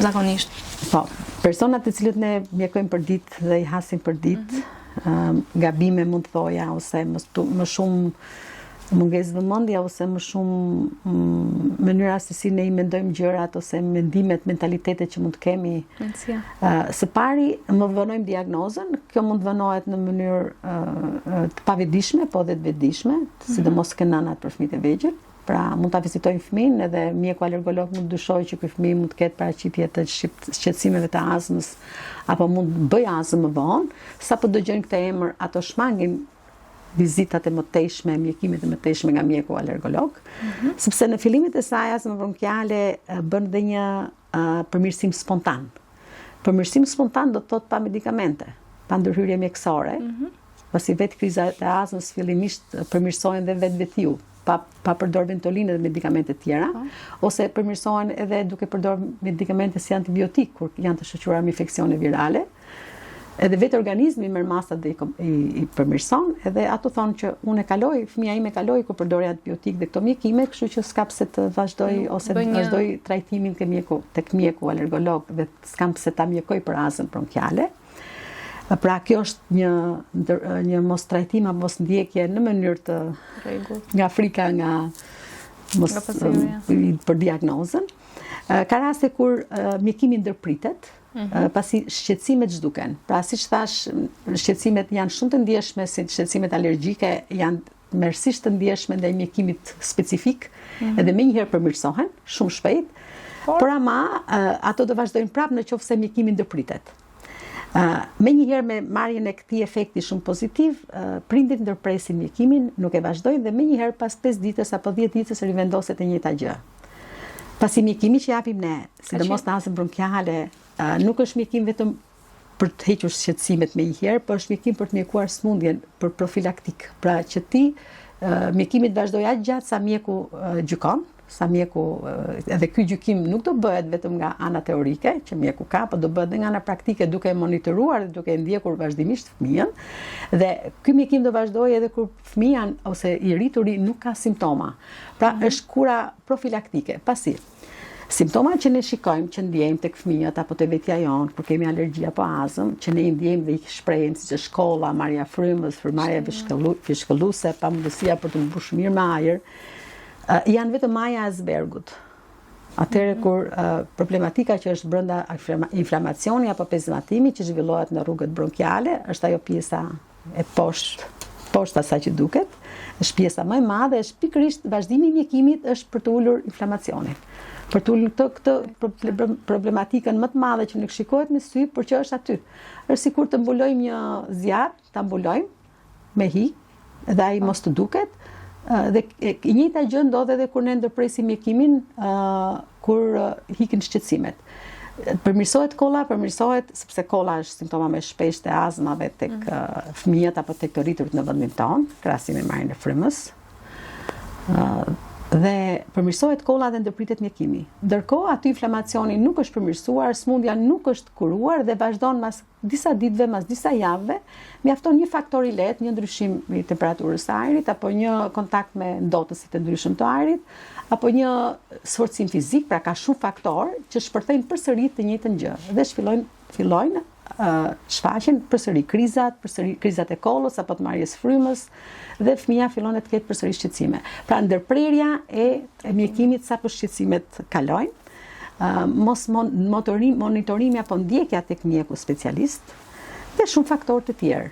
Zakonisht. Po, personat të cilët ne mjekojmë për ditë dhe i hasim për ditë, gabime mund të thoja ose më shumë mungesë vëmendje ose më shumë mënyra se si ne i mendojmë gjërat ose mendimet, mentalitetet që mund të kemi. Mendësia. Së pari, më vonojmë diagnozën, kjo mund të vonohet në mënyrë të pavetëdijshme, po dhe të vetëdijshme, sidomos ke nënat për fëmijët e vegjël. Pra, mund ta vizitojnë fëmijën edhe mjeku alergolog mund të dyshojë që ky fëmijë mund të ketë paraqitje të shqetësimeve të azmës apo mund të bëjë azmë më vonë. Sapo dëgjojnë këtë emër, ato shmangin vizitat e mëtejshme, mjekimet e mëtejshme nga mjeku alergolog, sepse në fillimet e saj azma bronkiale bën dhe një përmirësim spontan. Përmirësim spontan do të thotë pa medikamente, pa ndërhyrje mjekësore, pasi vetë krizat e azmës fillimisht përmirësohen dhe vetvetiu, pa përdor ventolinë dhe medikamente tjera, ose përmirësohen edhe duke përdor medikamente si antibiotik kur janë të shoqëruar me infeksione virale. Edhe vetë organizmi merr masat dhe i përmirëson, edhe ato thonë që unë e kaloj, fëmia im e kaloi kur përdori antibiotik dhe këto mjekime, kështu që s'ka pse të vazhdoj ose të vazhdoj trajtimin tek mjeku alergolog dhe s'kam pse ta mjekoj për azmën bronkiale. Pra kjo është një mos trajtim apo mos ndjekje në mënyrë të rregullt. Nga frika, nga mos Nga pasiguria. për diagnozën. Ka raste kur mjekimi ndërpritet, pasi shqetësimet zhduken. Pra, siç thash, shqetësimet janë shumë të ndjeshme, si shqetësimet alergjike janë mërësisht të ndjeshme ndaj mjekimit specifik, edhe menjëherë përmirësohen shumë shpejt. Por ama ato do vazhdojnë prapë në qoftë se mjekimi ndërpritet. Menjëherë me marrjen e këtij efekti shumë pozitiv, prindit ndërpresin mjekimin, nuk e vazhdojnë dhe menjëherë pas 5 ditës apo 10 ditës rivendoset e njëjta gjë. Pasi mjekimi që japim ne, sidomos në azmën bronkiale, nuk është mjekim vetëm për të hequr shqetësimet menjëherë, por është mjekim për të mjekuar sëmundjen, për profilaktik. Pra që ti mjekimi të vazhdojë aq gjatë sa mjeku gjykon, sa mjeku, edhe ky gjykim nuk do bëhet vetëm nga ana teorike që mjeku ka, por do bëhet edhe nga ana praktike duke e monitoruar dhe duke e ndjekur vazhdimisht fëmijën. Dhe ky mjekim do vazhdojë edhe kur fëmia ose i rituri nuk ka simptoma. Pra është kura profilaktike, pasi simptomat që ne shikojmë, që ndjejmë tek fëmijët apo te vetja jonë, kur kemi alergji apo azëm, që ne i ndjejmë dhe i shprehim, siç është kolla, marrja frymës, frymëmarrja fishkëlluese, pamundësia për të mbushur mirë me ajër, janë vetëm maja e icebergut. Atëherë kur problematika që është brenda inflamacioni apo pezmatimi që zhvillohet në rrugët bronkiale, është ajo pjesa e poshtë asaj që duket, është pjesa më e madhe, është pikërisht vazhdimi i mjekimit është për të ulur inflamacionin. Për të ulur këtë problematikën më të madhe që nuk shikohet me sy, por që është aty. Është sikur të mbulojmë një zjarr, ta mbulojmë me hi dhe ai mos të duket. Dhe e njëjta gjë ndodh edhe kur ne ndërpresim mjekimin, kur hikin shqetësimet. Përmirësohet kolla, përmirësohet sepse kolla është simptoma më e shpeshtë e azmave tek fëmijët apo tek të rriturit në vendin tonë, krahasim me marrjen e frymës. Dhe përmirësohet kolla dhe ndërpritet mjekimi. Ndërkohë aty inflamacioni nuk është përmirësuar, sëmundja nuk është kuruar dhe vazhdon mas disa ditëve, mas disa javëve, mjafton një faktor i lehtë, një ndryshim i temperaturës së ajrit apo një kontakt me ndotësit e ndryshëm të ajrit, apo një sforcim fizik, pra ka shumë faktorë që shpërthejnë përsëri të njëjtën gjë dhe fillojnë shfaqen përsëri krizat, përsëri krizat e kollës apo të marrjes frymës dhe fëmia fillon të ketë përsëri shqetësime. Pra ndërprerja e mjekimit sapo shqetësimet kalojnë, mos monitorimi apo ndjekja tek mjeku specialist dhe shumë faktorë të tjerë.